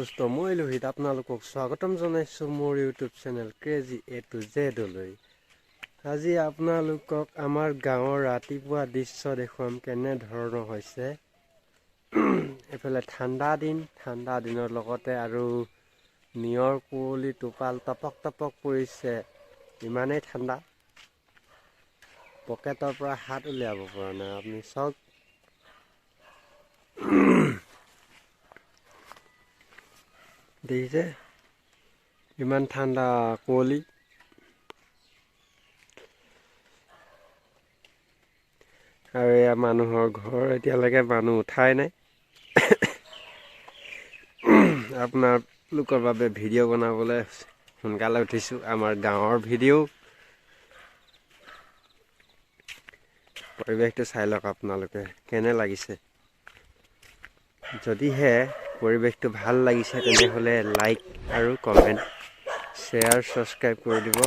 দোস্ত, মই লোহিত আপোনালোকক স্বাগতম জনাইছোঁ মোৰ YouTube channel crazy A to জেডলৈ। আজি আপোনালোকক আমাৰ গাঁৱৰ ৰাতিপুৱা দৃশ্য দেখুৱাম কেনেধৰণৰ হৈছে। এইফালে ঠাণ্ডা দিন, ঠাণ্ডা দিনৰ লগতে আৰু নিয়ৰ কুঁৱলী টোপাল টপক টপক পৰিছে, ইমানেই ঠাণ্ডা, পকেটৰ পৰা হাত উলিয়াব পৰা নাই। আপুনি চাওক, দেখিছে ইমান ঠাণ্ডা কুঁৱলী। আৰু এয়া মানুহৰ ঘৰ, এতিয়ালৈকে মানুহ উঠাই নাই। আপোনালোকৰ বাবে ভিডিঅ' বনাবলৈ সোনকালে উঠিছোঁ, আমাৰ গাঁৱৰ ভিডিঅ'। পৰিৱেশটো চাই লওক আপোনালোকে কেনে লাগিছে। যদিহে পৰিৱেশটো ভাল লাগিছে তেনেহ'লে লাইক আৰু কমেণ্ট, শ্বেয়াৰ, ছাবস্ক্ৰাইব কৰি দিব।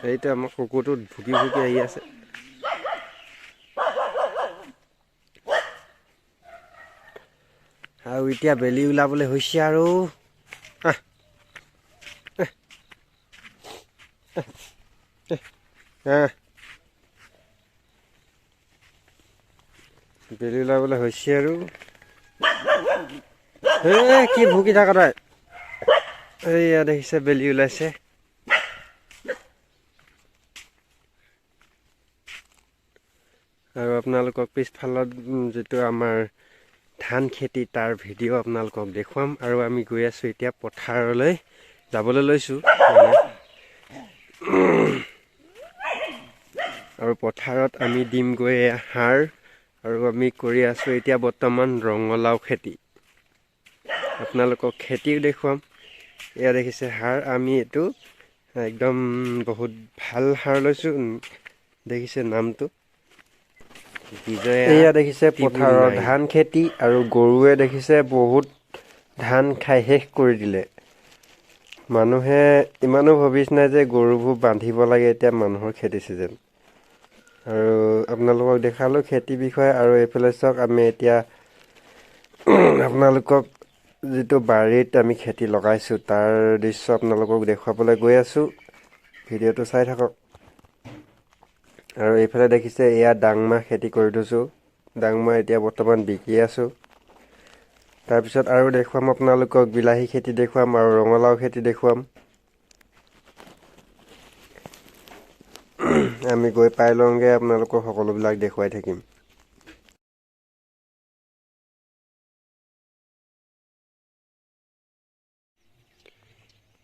এইটো আমাৰ কুকুৰটো ভুকি ভুকি আহি আছে। আৰু এতিয়া বেলি ওলাবলৈ হৈছে আৰু। বেলি ওলাবলৈ হৈছে আৰু। এই কি ভুকি থাকা তই? এইয়া দেখিছে বেলি ওলাইছে। আৰু আপোনালোকক পিছফালত যিটো আমাৰ ধান খেতি তাৰ ভিডিঅ' আপোনালোকক দেখুৱাম। আৰু আমি গৈ আছোঁ এতিয়া পথাৰলৈ যাবলৈ লৈছোঁ মানে। আৰু পথাৰত আমি দিমগৈ সাৰ। আৰু আমি কৰি আছোঁ এতিয়া বৰ্তমান ৰঙালাও খেতি, আপোনালোকক খেতিও দেখুৱাম। এয়া দেখিছে সাৰ, আমি এইটো একদম বহুত ভাল সাৰ লৈছোঁ, দেখিছে নামটো। এয়া দেখিছে পথাৰৰ ধান খেতি। আৰু গৰুৱে দেখিছে বহুত ধান খাই শেষ কৰি দিলে। মানুহে ইমানো ভাবিছ নাই যে গৰুবোৰ বান্ধিব লাগে, এতিয়া মানুহৰ খেতি ছিজন। আৰু আপোনালোকক দেখালোঁ খেতিৰ বিষয়ে। আৰু এইফালে চাওক, আমি এতিয়া আপোনালোকক যিটো বাৰীত আমি খেতি লগাইছোঁ তাৰ দৃশ্য আপোনালোকক দেখুৱাবলৈ গৈ আছোঁ। ভিডিঅ'টো চাই থাকক। আৰু এইফালে দেখিছে এয়া ডাংমাহ খেতি কৰি থৈছোঁ, ডাংমাহ এতিয়া বৰ্তমান বিকি আছোঁ। তাৰপিছত আৰু দেখুৱাম আপোনালোকক বিলাহী খেতি দেখুৱাম আৰু ৰঙালাও খেতি দেখুৱাম। আমি গৈ পাই লওঁগৈ, আপোনালোকক সকলোবিলাক দেখুৱাই থাকিম।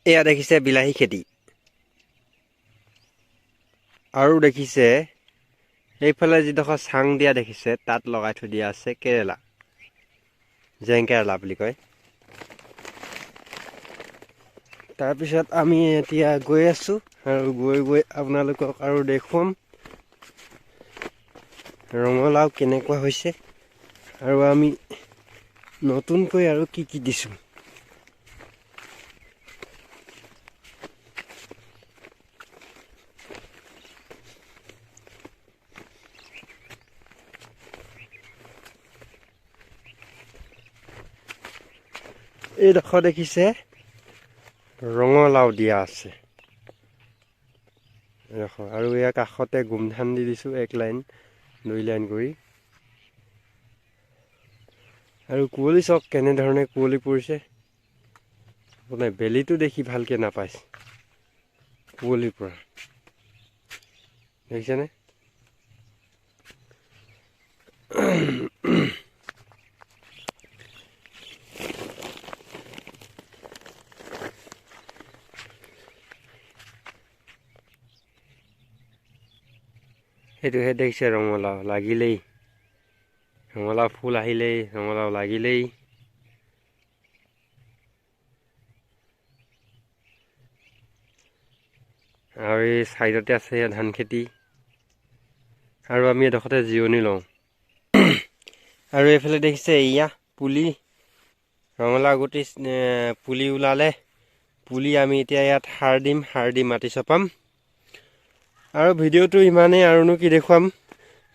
এয়া দেখিছে বিলাহী খেতি। আৰু দেখিছে এইফালে যিডোখৰ চাং দিয়া দেখিছে তাত লগাই থৈ দিয়া আছে কেৰেলা, জেং কেৰেলা বুলি কয়। তাৰপিছত আমি এতিয়া গৈ আছোঁ আৰু গৈ গৈ আপোনালোকক আৰু দেখুৱাম ৰঙালাও কেনেকুৱা হৈছে আৰু আমি নতুনকৈ আৰু কি কি দিছোঁ। এইডোখৰ দেখিছে ৰঙালাও দিয়া আছে এইডোখৰ। আৰু ইয়াৰ কাষতে গোমধান দি দিছোঁ এক লাইন দুই লাইন কৰি। আৰু কুঁৱলী চাওক কেনেধৰণে কুঁৱলী পৰিছে, মানে বেলিটো দেখি ভালকৈ নাপাইছে কুঁৱলীৰ পৰা, দেখিছেনে? সেইটোহে দেখিছে ৰঙালাও লাগিলেই, ৰঙালাও ফুল আহিলেই, ৰঙালাও লাগিলেই। আৰু এই চাইডতে আছে ধান খেতি। আৰু আমি এডোখৰতে জিৰণি লওঁ। আৰু এইফালে দেখিছে এয়া পুলি, ৰঙালাও গুটি পুলি ওলালে। পুলি আমি এতিয়া ইয়াত সাৰ দিম, সাৰ দি মাটি চপাম। আৰু ভিডিঅ'টো ইমানেই, আৰুনো কি দেখুৱাম।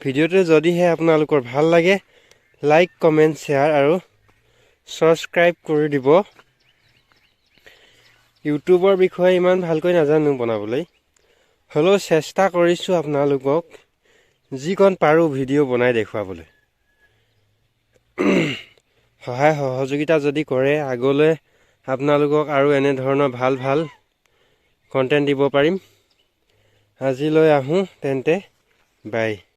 ভিডিঅ'টো যদিহে আপোনালোকৰ ভাল লাগে লাইক, কমেণ্ট, শ্বেয়াৰ আৰু ছাবস্ক্ৰাইব কৰি দিব। ইউটিউবৰ বিষয়ে ইমান ভালকৈ নাজানো বনাবলৈ, হ'লেও চেষ্টা কৰিছোঁ আপোনালোকক যিকণ পাৰোঁ ভিডিঅ' বনাই দেখুৱাবলৈ। সহায় সহযোগিতা যদি কৰে, আগলৈ আপোনালোকক আৰু এনেধৰণৰ ভাল ভাল কণ্টেণ্ট দিব পাৰিম। আজিলৈ আহোঁ তেন্তে, বাই।